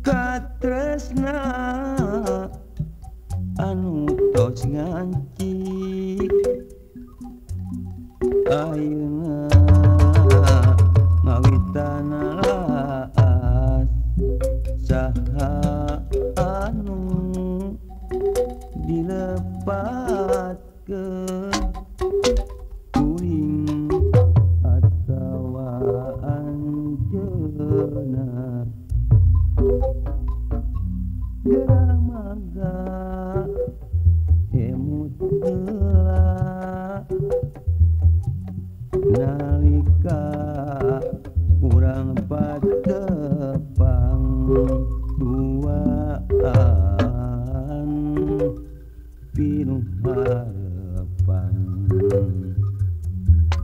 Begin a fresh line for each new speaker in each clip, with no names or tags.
Katresna anu tos ngancik ayeuna ngawitan laas saha anu dilepatkeun kuring atawa anjeunna. Geramaga emut heula nalika urang patepang duaan pinuh harepan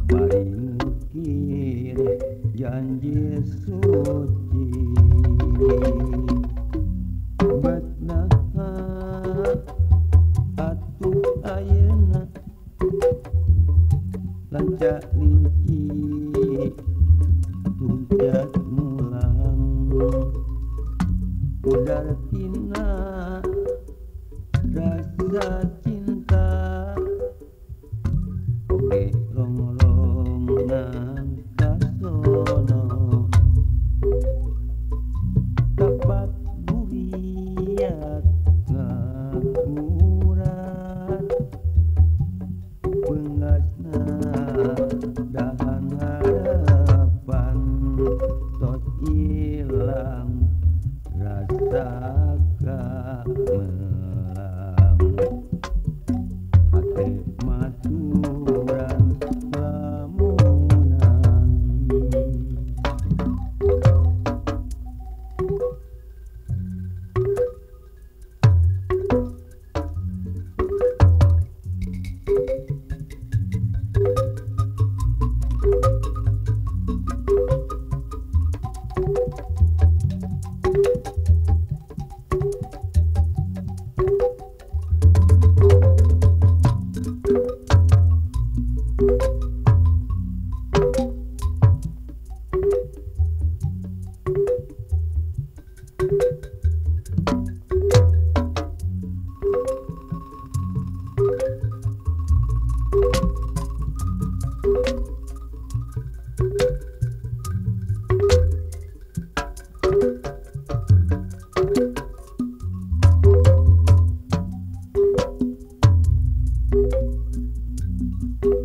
bari ngukir janji suci. Betna atuh ayeuna lancak linci tuncat mulang udar tina rasa cinta oge rongrong kasono tapak duriat ngakurat pengasna dahan harapan tos ilang rasa kamelang hate maturan lamunan.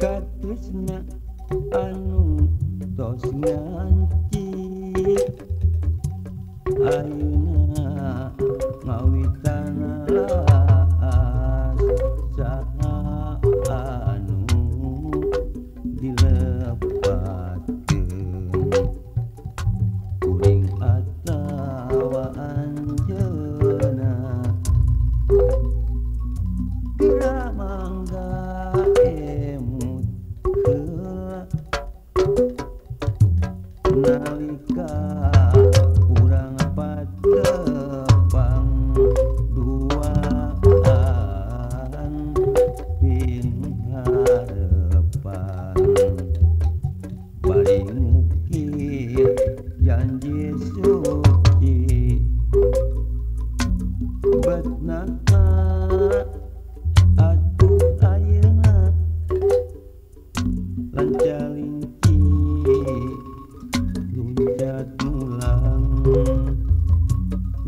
Katresna anu tos ngancik ayeuna ngawitan laas saha anu dilepatkeun kuring atawa anjeunna. Geura mangga emut heula nalika urang patepang duaan pinuh harepan bari ngukir janji suci. Betna atuh ayeuna lancalinci luncat mulang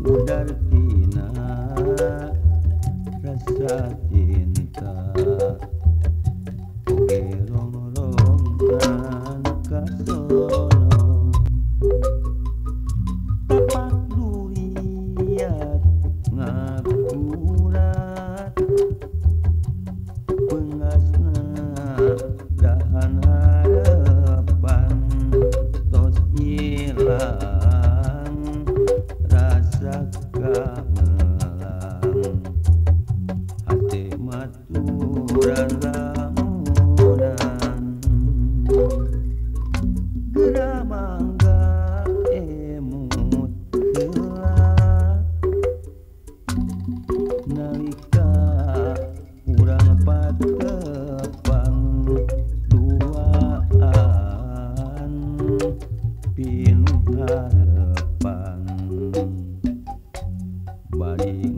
udar tina rasa cinta oge rongrongan kasono tapak duriat ngakurat pengasna dahan harapan tos ilang rasa. Nalika urang patepang duaan pinuh harepan bari